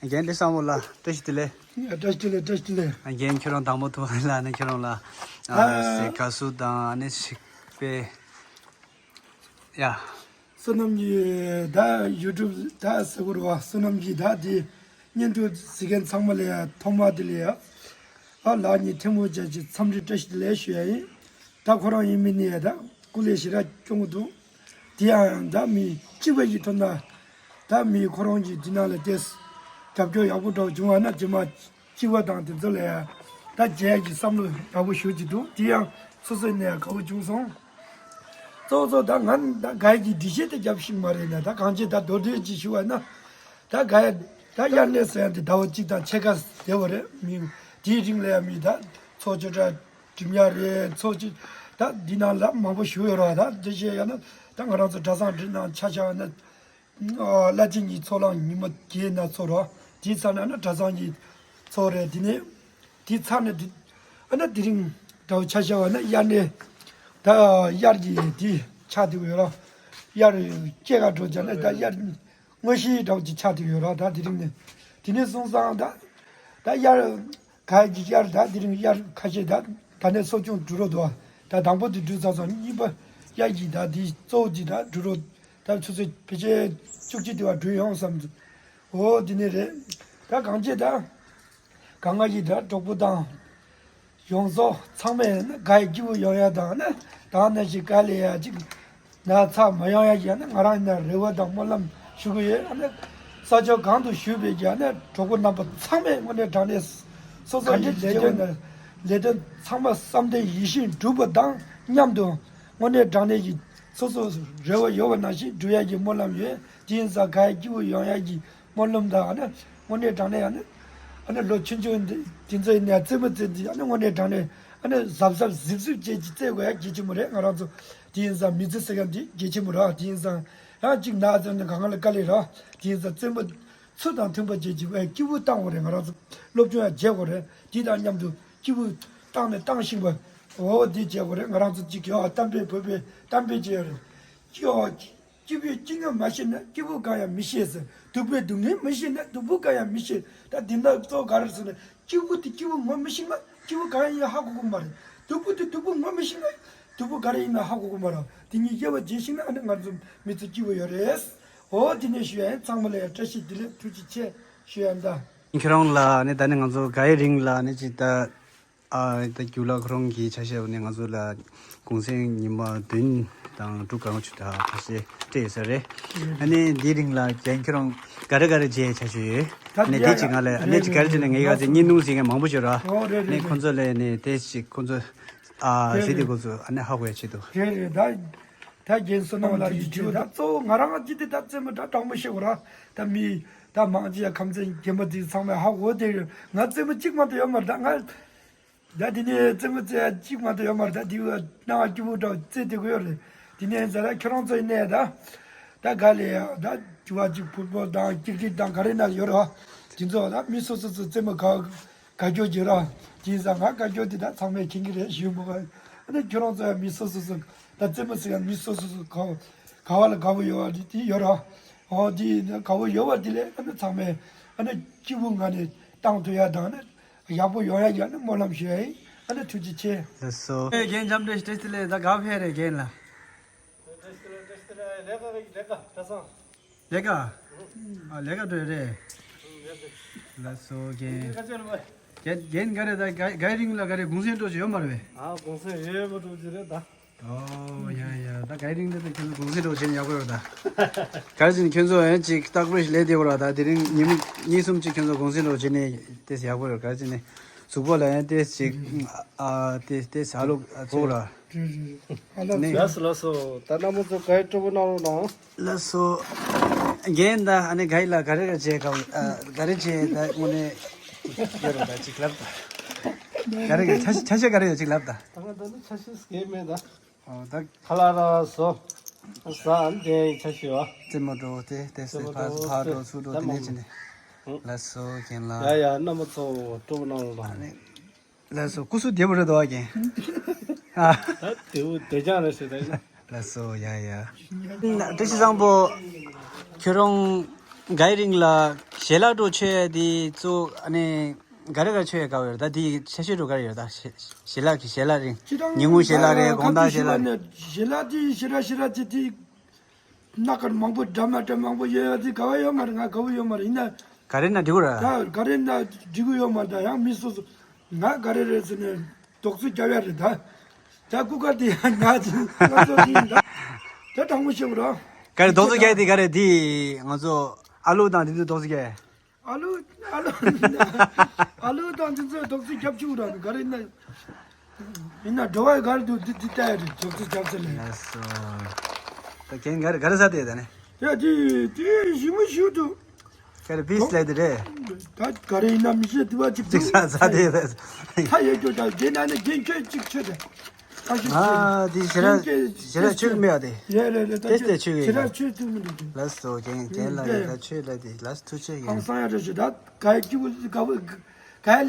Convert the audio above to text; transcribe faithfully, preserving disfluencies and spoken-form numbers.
རྒན་བཀྲ་ཤིས་བཟང་པོ་ལགས། བཀྲ་ཤིས་བདེ་ལེགས། བཀྲ་ཤིས་བདེ་ལེགས། བཀྲ་ཤིས་བདེ་ལེགས། རྒན་ཁྱོད་རང་དང་པོ་ཐུག་ལ་ནི་ཁྱོད་རང་ལ་ཨ་ཟེ་དགའ་བསུ་དང་ཨ་ནི་ཞིག་པས་ཡ། བསོད་ནམས་ཀྱི་ད་ཡུ་ཊུབ་ད་ཟེར་དགོས་རེད་བ། བསོད་ནམས་ཀྱི་ད་དེ་བརྙན་ཐུང་གཟིགས་མཁན་ཚང་མ་ལ་ཡ་ཐོག་མ་དེ་ལ་ཡ་ཨ་ལགས་གཉིས་ཐལ་མོ་སྦྱར་གྱི་འཚམས་འདྲི་བཀྲ་ཤིས་བདེ་ལེགས་ཞུ་ཡ་ཡིན། ད་ཁོ་རང་ཡིན་མིན་ནས་ད་སྐུ་ལས་ཞེ་དྲག་སྐྱོང་གི་འདུག་དེ་ཡང་ད་མི་གཅིག་པ་ཞིག་ཐོབ་ན་ད་མི་ཁོ་རང་གི་འདི་ནང་ལ་ཏེས་རྒྱབ་སྐྱོར་ཡག་པོ་འདྲ་བྱུང་བ་ན་རྗེས་མ་གཅིག་པ་དང་དེ་ཚོ་ལ་ཡང་ད་མཇལ་གྱི་བསམ་བློ་ཡག་པོ་ཞུ་གི་འདུག་དེ་ཡང་སོ་སོའི་ནས་དགའ་བོ་བྱུང་སོང་། གཙོ་བོ་གཙོ་ད་ང་ད་ག་ཡི་གི་འདི་བཤད་དེ་རྒྱབ་ཤིག་མ་རེད་ན་ད་གང་ཅི་ད་མདོར་བསྡུས་ཅིག་ཞུ་བ་ན་ད་ག་ཡ་ད་དབྱར་གནས་ཟེར་ཡ་འདི་ཟླ་བ་གཅིག་དང་ཕྱེད་ཀ་བསྡད་པ་རེད། མི་དེའི་རིང་ལ་ཡང་མི་ད་ཚོགས་ཆོས་གྲྭ། འགྲིམ་ཡག་རེད་ཚོགས་ཀྱི། ད་འདི་ནང་ལ་མང་པོ་ཞུ་ཡོད་ར། ད་འདི་བཤད་ཡག་ན་ད་ང་རང་ཚོ་གྲྭ་ཚང་འདི་ནང་ཆ་བཞག་ན་བླ་ཆེན་གྱི་ཚོགས་ལམ་ཉི་མ་བརྒྱད་ན་ཚོགས་ར། དེའི་ཚར་ན་ན་གྲྭ་ཚང་གི་ཚོགས་རེད། དེ་ནས་དེའི་ཚར་ན་དེ་ཨ་ན་དེ་རིང་འདྲ་བོ་ཆ་བཞག་པ་ན་དབྱར་ནས་ད་དབྱར་གྱི་དེ་ཆགས་བསྡད་ཡོད་ར། དབྱར་སྐྱེས་ག་འགྲོ་བྱ་ན་ད་དབྱར། དངོས་གཞི་འདྲ་བོ་ཅིག་ཆགས་བསྡད་ཡོད་ར། ད་དེ་རིང་ནས་དེ་ནས་སོང་ཙང་ད་ད་དབྱར་ག་གི་དབྱར་ད་དེ་རིང་དབྱར་ཁ་ཤས་ད་ད་ནས་གསོ་སྐྱོང་འགྲོ་རོགས་འདུག་ད་དང་པོ་དེ་འགྲོ་ཚར་སོང་། གཉིས་པ་དབྱར་གྱི་ད་དེ་གཙོ་བོ་དེ་ད་འགྲོ་རོགས་ད་ཆུ་ཚོད་ཕལ་ཆེར་བཅུ་གཅིག་དེ་བར་འགྲོ་ཡོང་བསམ་འདུག་འོ་དེ་ནས་རེད། ད་གང་བྱེད་ད། གང་ང་ཡི་དྲ་གྲོགས་པོ་དང་། ཡོངས་རྫོགས་ཚང་མས་ནི་དགའ་ཡི་སྐྱིད་པོ་ཡོང་ཡ་དང་ནི་དང་ནི་ཞིག་དཀའ་ལས་ཡ་ཅིག་ན་ཚ་མ་ཡོང་ཡ་ཡ་ནི་ང་རང་ཡིན་ན་རེ་བ་དང་སྨོན་ལམ་ཞུ་གི་ཡོད། ཨ་ནི་ས་ཕྱོགས་གང་དུ་བཞུགས་པའི་ཡ་ནི་གྲོགས་པོ་རྣམ་པ་ཚང་མས་དངོས་གནས་དྲང་གནས་སོ་སོ་ཡི་ལས་དོན་ནི་ལས་དོན་ཚང་མ་བསམ་དོན་ཡིད་བཞིན་འགྲུབ་པ་དང་མཉམ་དུ་དངོས་གནས་དྲང་གནས་ཀྱི་སོ་སོ་རེ་བ་ཡོད་པ་ནང་བཞིན་འགྲུབ་ཡ་གི་སྨོན་ལམ་ཡོད། དེ་ཡིན་ཙང་དགའ་ཡི་སྐྱིད་པོ་ཡོང་ཡ་གི་སྨོན་ལམ་དང་ཨ་ནི་དངོས་གནས་དྲང་གནས་ཨ་ནི་ཨ་ནི་ལོ་ཆུང་ཆུང་འདི་འདི་ཚོ་ཡིན་ནའི་རྩེད་མོ་རྩེ་འདི་ཨ་ནི་དངོས་གནས་དྲང་གནས་ཨ་ནི་གཟབ་གཟབ་གཟིབ་གཟིབ་བྱས་ཀྱི་རྩེ་དགོས་ཡ་གལ་ཆེན་པོ་རེད། ང་རང་ཚོ་དེ་ཡིན་ཙང་མི་ཚེ་ཟེར་མཁན་འདི་གལ་ཆེན་པོ་རེད། དེ་ཡིན་ཙང་ཡང་གཅིག་ན་ཚ་ནི་གང་ལ་དཀའ་ལས་རེད། དེ་ཡིན་ཙང་རྩེད་མོ་ཚུལ་དང་མཐུན་པ་བྱས་ཀྱི་སྐྱིད་པོ་བཏང་དགོས་རེད། ང་རང་ཚོ་སློབ་སྦྱོང་ཡང་བྱེད་དགོས་རེད། དེ་དང་མཉམ་དུ་སྐྱིད་པོ་བཏང་ནས་བཏང་བཞིན་པ་འོ་དེ་བྱེད་དགོས་རེད། ང་རང་ཚོ་གཅིག་ཡོད་གཏམ་དཔེ་བོད་པའི་གཏམ་དཔེ་བྱས་ཡོད་རེད། སྐྱིད་པོའི་སྐྱིད་ངལ་མ་ཤེས་ན་སྐྱིད་པོ་གང་ཡང་མི་ཤེས་ཟེར། སྡུག་པའི་སྡུག་བསྔལ་མི་ཤེས་ན་སྡུག་པོ་གང་ཡང་མི་ཤེས། ད་འདི་འདྲ་གཙོ་བོ་ག་རེ་ཟེར་ན་སྐྱིད་པོ་དེ་སྐྱིད་པོ་ངོ་མི་ཤེས་ན་སྐྱིད་པོ་གང་ཡང་ཧ་གོ་གི་མ་རེད། སྡུག་པོ་དེ་སྡུག་པོ་ངོ་མི་ཤེས་ན་སྡུག་པོ་ག་རེ་ཡིན་ན་ཧ་གོ་གི་མ་རེད། དེ་གཉིས་དབྱེ་བ་འབྱེད་ཤེས་ན་ཨ་ནི་ང་ཚོ་མི་ཚེ་སྐྱིད་པོ་ཡོད་རེད། འོ་དེ་ནས་ཞུ་ཡ་ཡིན། ཚང་མ་ལ་ཡང་བཀྲ་ཤིས་བདེ་ལེགས་ཐུགས་རྗེ་ཆེ་ཞུ་ཡ་ཡིན་ད། ཁྱེད་རང་ལ་ནི་ད་ནི་ང་ཚོ་ག་ཡི་རིང་ལ་ནི་ཅི་ད། ཨ་ད་རྒྱུ་ལ་ཁོ་རང་གི་ཆ་ཤས་ནི་ང་ཚོ་ལ་གུང་སེང་ཉི་མ་བདུན་དང་དྲུག་གང་ཆུ་ད་ཁ་ཤས་སྤྲད་ཡོད་ས་རེད། ཨ་ནི་འདི་རིང་ལ་རྒན་ཁྱེད་རང་ག་རེ་ག་རེ་བྱས་ཆ་ཤས་ཡོད། ད་ནི་འདི་ཅི་ང་ལ་ཨ་ནི་ཅི་ག་རེ་བྱས་ནས་ངའི་ག་ཚོད་བརྙན་ཐུང་ཟིན་མཁན་མང་པོ་ཡོད་ར། ཨོ་རེད་རེད་ནི་ཁོ་ཚོ་ལ་ནི་དེ་ཅིག་ཁོ་ཚོ་ཨ་ཟི་དེ་ཁོ་ཚོ་ཨ་ནི་ཧ་གོ་ཡ་ཆེད་དུ། རེད་རེད་ད། ད་རྒན་བསོད་ནམས་ལགས་ཀྱིས་བརྗོད་ད་གཙོ་བོ་ང་རང་ཅི་སྟེ་ད་རྩེད་མོ་ད་དྲང་མོ་བཤད་དགོས་ར། ད་མི་ད་མང་ཆེ་ཡ་ཁམས་ཚན་རྒན་པ་འདི་ཚང་མས་ཧ་གོ་དེ་ང་རྩེད་མོ་གཅིག་མ་གཏོགས་ཡོད་མ་རེད། ད་ང་ད་དེ་ནས་རྩེད་མོ་རྩེ་ཡ་གཅིག་མ་གཏོགས་ཡོད་མ་རེད། ད་དེ་བ་སྣང་བ་སྐྱིད་པོ་འདྲ་བོ་རྩེ་དེ་དགོས་ཡོད་རེད། དེ་ནས་ཟེར་ད་ཁྱོད་རང་ཚོ་ཡིན་ནས་ད་ད་ག་ལས་ཡ་ད་དེ་བ་གཅིག་ཕུཊ་བོལ་དང་ཀིར་ཀིཊ་དང་ག་རེ་ན་ཡོད་རེད་བ། དེ་ཚོ་ད་མི་སོ་སོ་ཚོ་རྩེད་མོ་ག་དགའ་སྐྱོ་བྱེད་ར། དེ་ཡིན་ཙང་ང་དགའ་སྐྱོ་དེ་ད་ཚང་མས་མཁྱེན་གྱི་རེད་ཞུ་མོ། ཨ་ནི་ཁྱོད་རང་ཚོ་ཡང་མི་སོ་སོ་སོ་ད་རྩེད་མོ་ཟེར་ཡང་མི་སོ་སོ་སོ་ག་ག་བ་ལ་དགའ་བོ་ཡོད་བ་དེ་ཡོད་ར། ཨོ་དེ་ཡིན་ན་དགའ་བོ་ཡོད་བ་དེ་ལས་ཨ་ནི་ཚང་མས་ཨ་ནི་སྐྱིད་པོ་ངང་ནས་བཏང་ཐུབ་ཡ་དང་ནི་ཡག་པོ་ཡོང་ཡ་ཡ་ནི་སྨོན་ལམ་ཞུ་ཡ་ཡིན། ཨ་ནི་ཐུགས་རྗེ་ཆེ། ལགས་སོ། ཨེ་རྒན་འཇམ་འདྲེ་ཏྲེ་སྟི་ལེ་ད་ག་ཕེ་རེ་རྒན་ལ། ལས་ཀ་ལས་ཀ་ལས་ཀ་གྲྭ་ཚང་། ལས་ཀ་ཨ་ལས་ཀ་འགྲོ་རེད། ལགས་སོ་རྒན། ཁ་ཆེ་རུ་བ། རྒན་རྒན་ག་རེ་ད་ག་ག་རིང་ལ་ག་རེ་གུང་སེང་འགྲོ་ཅི་ཡོད་མ་རེད་པས། ཨ་གུང་སེང་ཡོད་མ་འགྲོ་ཅི་རེད་ད། ཨོ་ཡ་ཡ་ད་ག་རིང་ད་ད་ཁྱོད་ཚོ་གུང་སེང་འགྲོ་བྱེད་ན་ཡག་པོ་ཡོད་ད། ག་རེ་ཟེར་ན་ཁྱོད་ཚོ་ཡང་ཅིག་རྟག་པར་ཞིག་ལས་བསྡད་པ་ར། ད་དེ་རིང་ཉིན་མོ་གཉིས་གསུམ་ཅིག་ཁྱོད་ཚོ་གུང་སེང་འགྲོ་བྱེད་ནས་ཏེ་ཡག་པོ་ཡོད། ག་རེ་ཟེར་ན་གཟུགས་པོ་ལ་ཡང་ཏེ་ཅིག་ཨ་ཏེ་ཏེ་ཟ་ལུགས་ཨ་ཚོགས་ར། ནས། ལགས་སོ་ལགས་སོ། ད་རྣམ་པ་ཚོ་ག་ཡི་སྤྲོ་པོ་གནང་རོགས་གནང་། ལགས་སོ། རྒན་ད་ཨ་ནི་ག་ཡི་ལ་ག་རེ་ག་བྱས་ག་ཨ་ག་རེ་བྱས་ད་དངོས་གནས་ཡོད་རོགས་ད་ཅིག་ལབ་ད། ག་རེ་ག་ཆ་ཆ་ཤས་ག་རེ་ཡོད་ཅིག་ལབ་ད། ད་ང་ད་ནི་ཆ་ཤས་གས་མེད་ད། ཨོ་ད། ཁ་ལག་ར་བཟོ། ཟ་འདི་ཆ་ཤས་བ། རྩེད་མོ་འགྲོ་དེ་དེ་སེ་ཕ་ཕ་འགྲོ་ཚུར་འགྲོ་དེ་ནས་ཅི་ནས། ལགས་སོ་རྒན་ལགས། ཡ་ཡ་རྣམ་པ་ཚོ་སྤྲོ་པོ་གནང་རོགས་གནང་། ལགས་སོ། སྐུ་གཟུགས་བདེ་པོ་རེད་དོ་རྒན། ཨ། ད་བདེ་པོ་བདེ་རྐྱང་རེད་ཟེར་ད་ཡིན། ལགས་སོ་ཡ་ཡ། བཀྲ་ཤིས་བཟང་པོ། ཁྱོད་རང་ གའི་རིང་ལ་ཞལ་ལག་འགྲོ་མཆོད་ཡ་དེ་གཙོ་ཨ་ནི་ག་རེ་ག་རེ་མཆོད་ཡ་དགའ་བོ་ཡོད་རེད། ད་དེ་ཆེ་ཤོས་འགྲོ་ག་རེ་ཡོད་ད། ཞལ་ཞལ་ལག་གི་ཞལ་ལག་རིང་སྤྱིར་བཏང་ཉིན་གུང་ཞལ་ལག་རེད། ད་དགོང་དག་ཞལ་ལག་རེད། ཞལ་ལག་དེ་ཞེ་དྲག་ཞེ་དྲག་ཅིག་དེ། སྣ་དཀར་མང་པོ་འདྲ་མ་འདྲ་མང་པོ་ཡོད་ཡ་དེ་དགའ་བ་ཡོད་མ་རེད། ང་དགའ་བོ་ཡོད་མ་རེད། ཡིན་ན། ག་རེ་ན་འགྲིག་གོ་ར། ད་ག་རེ་ན་འགྲིག་གི་ཡོད་མ་རེད། ད་ཡང་མི་སོ་སོ་ང་ག་རེ་རེད་ཟེར་ནས་རྡོག་རྫིས་རྒྱབ་ཡ་རེད་ད། ད་སྐུ་ཁ་དེ་ཡང་ང་ཚོ་ང་ཚོ་དེ་ཡིན་ད། ད་དྲང་མོ་བཤད་གོ་ར། ག་རེ་རྡོག་རྫིས་རྒྱབ་དེ་ག་རེ་དེ་ང་ཚོ་ཨ་ལུ་དང་དེ་ཚོ་རྡོག་རྫིས་རྒྱབ། ཨ་ལུ་ཨ་ལུ་ཨ་ལུ་དང་དེ་ཚོ་རྡོག་རྫིས་རྒྱབ་བཅུག་ར་ག་རེ་ན། ཡིན་ན་འགྲོ་བ་ག་རེ་འདུག་འདི་འདི་ལྟ་ཡ་རེད། ཅོག་ཙེ་རྒྱབ་ཚད་ལ། ལགས་སོ། ད་ཁྱེད་ག་རེ་ག་རེ་ཟ་དེ་ད་ནི། ཡ་དེ་དེ་ཞིམ་མོ་ཞིག་འདུག་ག་རེ་པིས་ལས་དེ་རེད། ད་ག་རེ་ཡིན་ན་མི་ཤེས། དུ་བ་ཅིག་ཅིག་ཟ་ཟ་དེ་རེད། ད་ཡོད་རྒྱུ་ད་དེ་ན་ནི་རྒན་ཁྱོད་ཅིག་ཆོད་དེ། ད་ཞིག་ཨ་དེ་ཞེ་དྲག་ཞེ་དྲག་ཆོད་མེད་ཡ་དེ། རེད་རེད་རེད། ད་དེ་ཞེ་དྲག་ཆོད་ཀྱི་ཞེ་དྲག་ཡོད། ཆོད་ཐུབ་མི་འདུག་ལགས་སོ། རྒན་རྒན་ལགས་ཡོད་ད་ཆོད་ལ་དེ་ལགས་སོ། ཐུགས་རྗེ་ཆེ་ཨང་། སང་ཡ་རེ་ཞིག་ད་ག་ཡ་སྐྱིད་པོ་ག་བོ་ག་ཡ།